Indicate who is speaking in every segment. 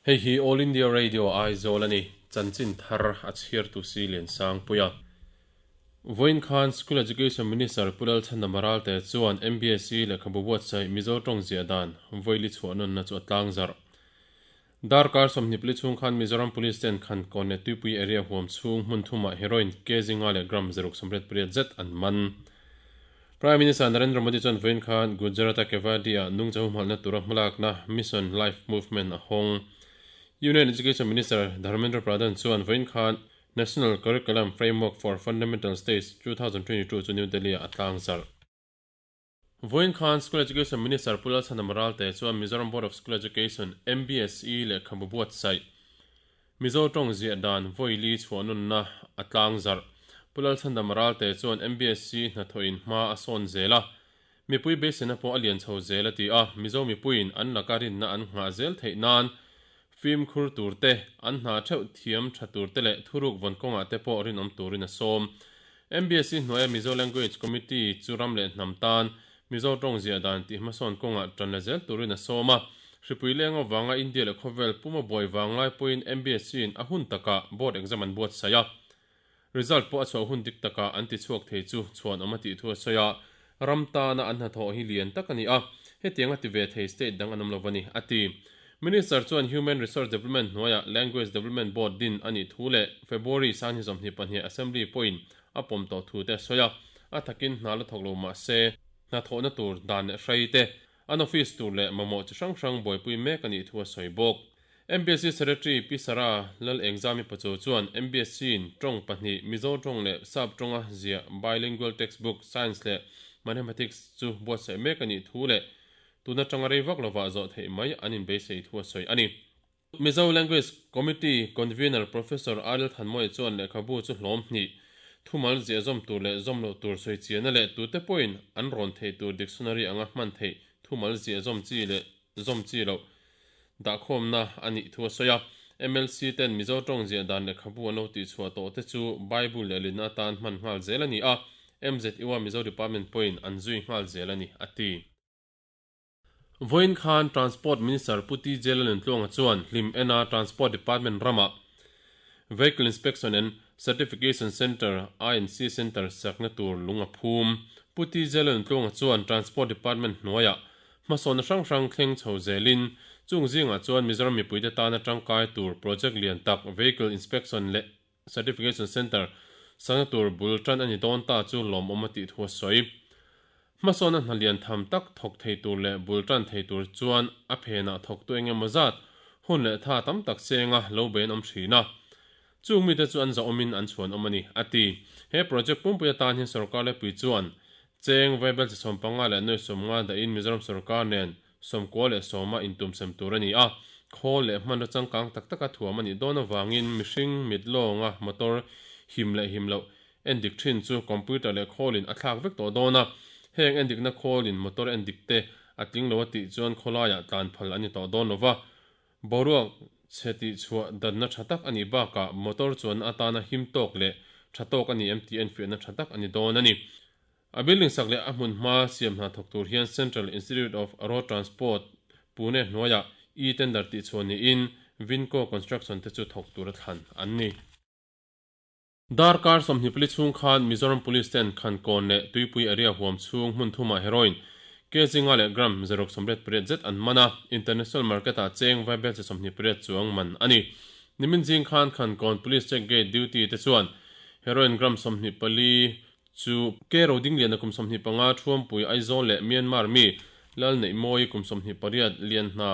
Speaker 1: Hei hi All India Radio Aizawl a ni, chanchin thar a chhiartu si Liansangpuia. Vawiin khan School Education Minister Pu Lalchhana Maralte chuan MBSE lehkhabu buatsaih Mizo tawng ziah dan vawili chhuah nawnna chu a tlangzarh. Darkar 24 chhung khan Mizoram Police ten Khankawn leh Tuipui area huam chhung hmun thumah heroin kg nga leh gram zaruk 88 zet an man. Prime Minister Narendra Modi chuan vawiin khan Gujarat-a Kevadia nungcha humhalhna tura hmalakna Mission Life Movement a hawng. Union Education Minister Dharmendra Pradhan chuan vawiin khan National Curriculum Framework for Fundamental States 2022 chu New Delhi-ah a tlangzarh. Vawiin khan School Education Minister Pu Lalchhana Maralte chuan Mizoram Board of School Education, MBSE, lehkhabu buatsaih Mizo tawng ziah dan vawili chhuah nunna a tlangzarh. Pu Lalchhana Maralte chuan MBSE hnathawhin hma a sawn zel a, mipui beiseina pawh a lian chho zel a ti a, Mizo mipuiin an laka rinna an nghah zel theih nan fimkhur tur te, an hna theuh thiam tha tur te leh thuruk vawn kawngah te pawh rinawm turin a sawm. MBSE hnuaia Mizo Language Committee chu ram leh hnam tan Mizo tawng ziah dan tih hmasawn kawngah tan la zel turin a sawm a. Hripui leng avanga India leh khawvel puma buai vang lai pawhin MBSE-in a hun takah board exam an buatsaih a. Result pawh a chhuah hun dik takah an ti chhuak thei chu chhuanawm a tih thu a sawi a, ram tana an hnathawh hi lian tak a ni a, hetiang a ti ve thei state dang an awm lo a ni, a ti. Minister chuan Human Resource Development hnuaiah Language Development Board din a nih thu leh February 2022 Assembly pawhin a pawm tawh thu te a sawi a, a thakin hna la thawk lo mah se hnathawhna tur dan leh hrai te, an office tur leh mamawh chi hrang hrang buaipui mek a nih thu a sawi bawk. MBSC Secretary Pi Sarah Lalengzami Pacho chuan MBSC-in tawng pahnih, Mizo tawng leh Sap tawnga ziah Bilingual Textbook, Science leh Mathematics chu buatsaih mek a nih thu leh tun atanga rei vak lovah zawh theih mai an inbeisei thu a sawi a ni. Mizo Language Committee Convener Professor Aril Thanmawia chuan lehkhabu chu hlawm hnih, thumal ziah zawm tur leh zawm loh tur sawi chiahna leh tute pawhin an rawn theih tur dictionary anga hman theih thumal ziah zawm chi leh zawm chi loh dahkhawmna a nih thu a sawi a. MLC ten Mizo tawng ziah dan lehkhabu an lo tihchhuah tawh te chu Bible leh linna atan hman nghal zel a ni a, MZU-a Mizo Department pawhin an zui nghal zel a ni, a ti. Vawiin khan Transport Minister Pu TJ Lalnuntluanga chuan hlim ena Transport Department ramah Vehicle Inspection and Certification Centre, INC Centre, sakna tur lung a phum. Pu TJ Lalnuntluanga chuan Transport Department hnuaiah Hmasawnna hrang hrang thleng chho zelin, chung zingah chuan Mizoram mipuite tana tangkai tur project lian tak Vehicle Inspection leh Certification Centre sangna tur bul tan a ni dawn ta chu lawmawm a tih thu a sawi. Hmasawnna hna lian tham tak thawk thei tur leh bul tan thei tur chuan a phenah thawktu eng emaw zat hun leh tha tam tak chenga lo bei an awm thin a. Chung mite chu an zahawmin an chhuanawm a ni, a ti. He project pumpui atan hian sorkar lepui chuan cheng vaibel chi 15 leh nuai 50 dahin Mizoram sorkar nen 91 intumsem tur a ni a. Khawl leh hmanraw changkang tak taka thuam a nih dawn avangin mihring mit lawnga motor him leh him loh endik thin chu computer leh khawlin a thlak vek tawh dawn a. Heng endikna khawlin motor endik te a tling lo a tih chuan khawlaiah tlan phal a ni tawh dawn lova. Boruak chhe tih chhuah danna tha tak a nih bakah motor chuanna atana him tawk leh tha tawk a ni em tih enfiahna tha tak a ni dawn a ni. A building sak leh a hmun hma siam hna thawk tur hian Central Institute of Road Transport, Pune hnuaiah e-tender tih chhuah niin Vinco Construction te chu thawk tura thlan an ni. Darkar 24 chhung khan Mizoram Police ten Khankawn leh Tuipui area huam chhung hmun thumah heroin kg nga leh gram zaruk 88 zet an man a, International Market-ah cheng vaibel chi 28 chuang man a ni. Nimin zing khan Khankawn Police Check Gate duty te chuan heroin gram 24 chu K Rodingliana kum 25 Thuampui Aizawl leh Myanmar mi Lalneihmawi kum 28 Lianhna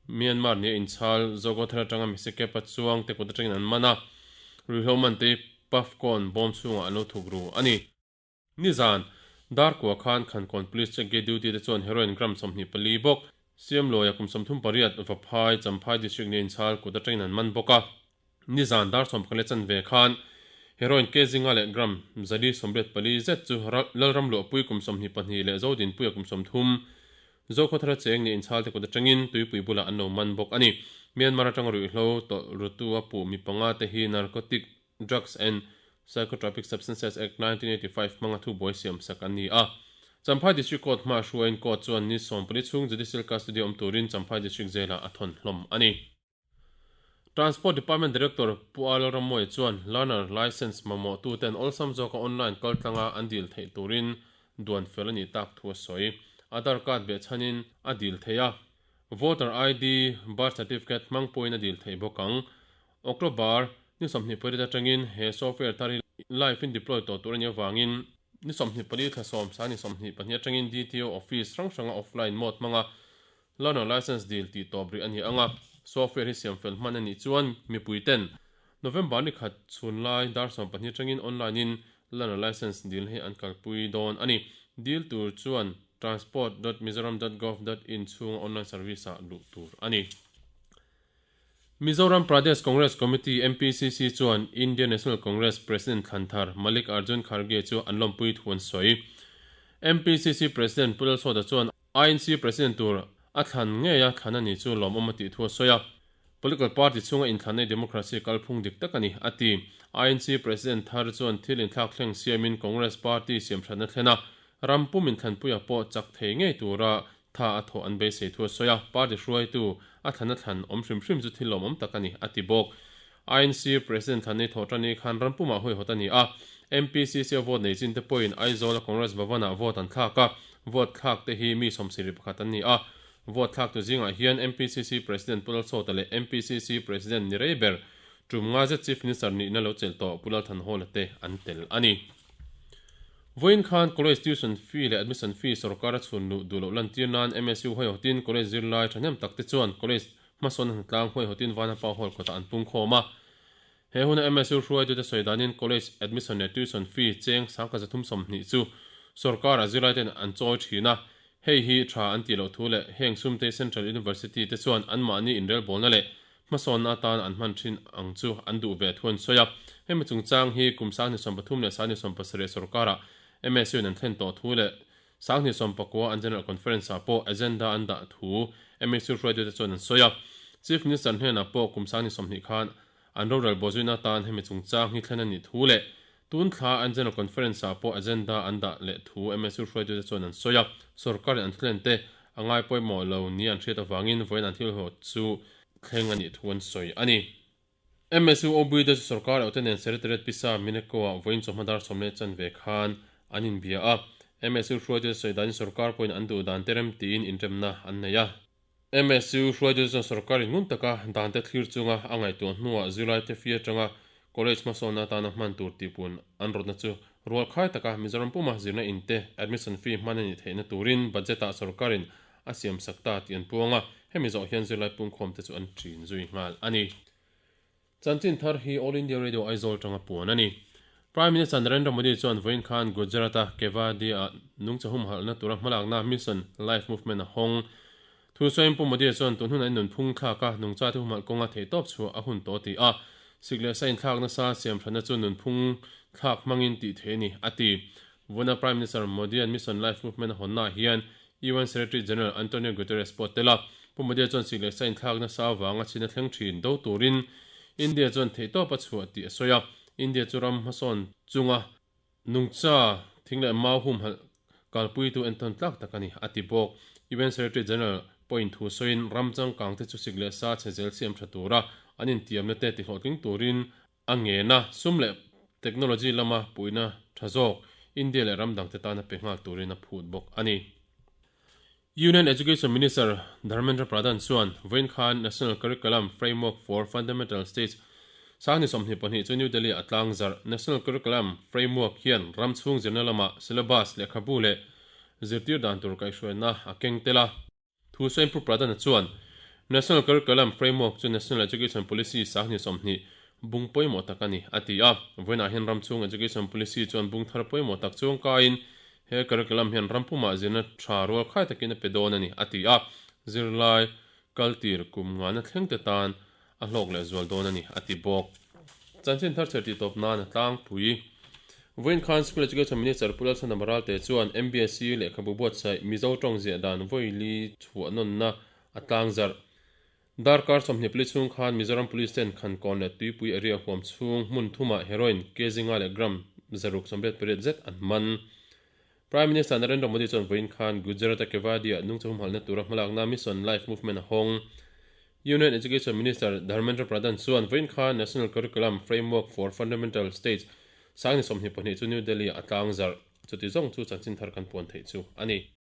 Speaker 1: Myanmar nia inchhal Zogothar atanga Misekepa chuang te kut atangin an man a, ruihhlo man te hi Pafkawn bawm chhungah an lo thuk ru a ni. Nizan, Darkua khan Khankawn Police Check Gate duty te chuan heroin gram 24 bawk, Siamlawia kum 38, Vaphai, Champhai District nia inchhal kut atangin an man bawk a. Nizan dar 11 leh chanve khan heroin kg nga leh gram 484 zet chu Lalramluahpui kum 22 leh Zodinpuia kum 30, Zokhawthara cheng nia inchhal te kut atangin tuipui bulah an lo man bawk a ni. Myanmar atanga ruihhlo tawlh rutu a puh mi panga te hi Narcotic Drugs and Psychotropic Substances Act 1985 hmanga thubuai siam sak an ni a. Champhai District Court hma hruaiin Court chuan ni 14 chhung Judicial Custody awm turin Champhai District Jail-ah a thawn hlawm a ni. Transport Department Director Pu A Lalrammawia chuan Learner Licence mamawhtuten awlsam zawka online kaltlanga an dil theih turin duan fel a nih tak thu a sawi. Aadhaar card behchhanin a dil theih a, Voter ID, Birth Certificate hmang pawhin a dil theih bawk ang. October ni 28 atangin he software thar hi live in deploy tawh tur a nih avangin ni 24 thla sawm sang ni 22 atangin DTO office hrang hranga offline mode hmanga Learner Licence dil tih tawp rih a ni ang a, software hi siam fel hman a nih chuan mipui ten November ni khat chhun lai dar 12 atangin online in Learner Licence dil hi an kalpui dawn a ni. Dil tur chuan transport dot mizoram dot gov dot in chhunga online service ah luh tur a ni. Mizoram Pradesh Congress Committee, MPCC, chuan Indian National Congress President thlan thar Malik Arjun Kharge chu an lawmpui thu an sawi. MPCC President Pu Lalsawta chuan INC President tur a thlan ngei a thlan a ni chu lawmawm a tih thu a sawi a. Political party chhunga inthlan nei democracy kalphung dik tak a ni, a ti. INC President thar chuan thil inthlak thleng siamin Congress party siamthatna thlen a, ram pum inthlanpuia pawh chak thei ngei tura tha a thawh an beisei thu a sawi a. Party hruaitu a thlan a thlan awm hrim hrim chu thil lawmawm tak a ni, a ti bawk. INC President thlan nei thawh tan ni khan ram pumah huaihawt a ni a, MPCC a vote nei chin te pawhin Aizawl a Congress Bhavan-ah vote an thlak a, vote thlak te hi mi 71 an ni a. Vote thlak tu zingah hian MPCC President Pu Lalsawta leh MPCC President ni rei ber tum nga zet Chief Minister nihna lo chelh tawh Pu Lalthanhawla te an tel a ni. Vawiin khan College tuition fee leh admission fee sorkar a chhun luh duh loh lantir nan MSU huaihawtin College zirlai thahnem tak te chuan College Hmasawn hnatlang huaihawtin Vanapa Hall kawtah an pung khawm a. He huna MSU hruaitute sawi danin College admission leh tuition fee cheng 330 chu sorkar-ah zirlaiten an chawi thin a, hei hi tha an tih loh thu leh heng sumtei Central University te chuan anmahni inrelbawlna leh hmasawnna atan an hman thin ang chu an duh ve thu an sawi a. Hemi chungchang hi kum 2013 leh 2017 sorkar-ah MSU-in an thlen tawh thu leh 2019 an General Conference-ah pawh agenda an dah thu MSU hruaitute chuan an sawi a. Chief Minister hnenah pawh kum 2020 khan an rorel bawhzuina atan hemi chungchang hi thlen a nih thu leh tun thla an General Conference-ah pawh agenda an dah leh thu MSU hruaitute chuan an sawi a. Sorkarin an thlen te a ngai pawimawh lo ni an hriat avangin vawiin an thil haw chu thleng a nih thu an sawi a ni. MSU OB te chu sorkar eute nen Secretariat Pisa Mineko-ah vawiin chawhma dar sawm leh chanve khan an inbia a. MSU hruaitute sawi danin sorkar pawhin an duh dan te rem tiin inremna an nei a. MSU hruaitute chuan sorkarin ngun taka dan te thlir chunga a ngaihtuah hnuah zirlaite fee atanga college hmasawnna atana hman tur tihpun an rawtna chu rualkhai taka Mizoram puma zirna in te admission fee hman a nih theihna turin budget-ah sorkarin a siam sak ta tih an puang a, hemi zawh hian zirlai pungkhawm te chu an ṭin zui nghal a ni. Chanchin thar hi All India Radio Aizawl tanga puan a ni. Prime Minister Narendra Modi chuan vawiin khan Gujarat-a Kevadia-ah nungcha humhalhna tura hmalakna Mission Life Movement a hawng. Thu sawiin Pu Modi chuan tun hunah nunphung thlaka nungchate humhalh kawnga theihtawp chhuah a hun tawh ti a, sik leh sa inthlak nasa siamthatna chu nunphung thlak hmangin tih theih a ni, a ti. Vawiina Prime Minister Modi-a'n Mission Life Movement a hawnnaah hian UN Secretary General Antonio Guterres pawh a tel a, Pu Modi-a chuan sik leh sa inthlak nasa avanga chhina thleng thin do turin India chuan theihtawp a chhuah tih a sawi a, India chu ram hmasawn chunga nungcha thing leh mau humhalh kalpuitu entawn tlak tak a ni, a ti bawk. UN Secretary General pawhin thu sawiin ram changkangte chu sik leh sa chhe zel siam tha tura an intiamna te tihlawhtling turin A ngen a, sum leh technology lama puihna tha zawk India leh ram dangte tana pe nghal turin a phut bawk a ni. Union Education Minister Dharmendra Pradhan chuan vawiin khan National Curriculum Framework for Fundamental States 2022 chu New Delhi-ah a tlang zarh. National Curriculum Framework hian ram chhung zirna lama syllabus, lehkhabu leh zirtir dan tur kaihhruaina a keng tel a. Thu sawiin Pu Pradhan-a chuan, National Curriculum Framework chu National Education Policy 2020 bung pawimawh tak a ni, a ti a. Vawiinah hian ram chhung Education Policy chuan bung thar pawimawh tak chuang kaiin he curriculum hian ram pumah zirna tha rual khai takin a pe dawn a ni, a ti a. Zirlai kaltir kum ngana thlengte tan a hlawk leh zual dawn a ni, a ti bawk. Chanchin thar chher tih tawp nan a tlangpui. Vawiin khan School Education Minister Pu Lalchhandam Ralte chuan MBSC lehkhabu buatsaih Mizo tawng ziah dan vawili chhuah nawnna a tlang zarh. Darkar 24 chhung khan Mizoram Police ten Khankawn leh Tuipui area huam chhung hmun thumah heroin kg nga leh gram 688 zet an man. Prime Minister Narendra Modi chuan vawiin khan Gujarat-a Kevadia nungcha humhalhna tura hmalakna Mission Life Movement a hawng. Union Education Minister Dharmendra Pradhan chuan vawiin khan National Curriculum Framework for Fundamental States 2022 chu New Delhi-ah a tlangzarh. Chuti zawng chu chanchin thar kan puan theih chu a ni.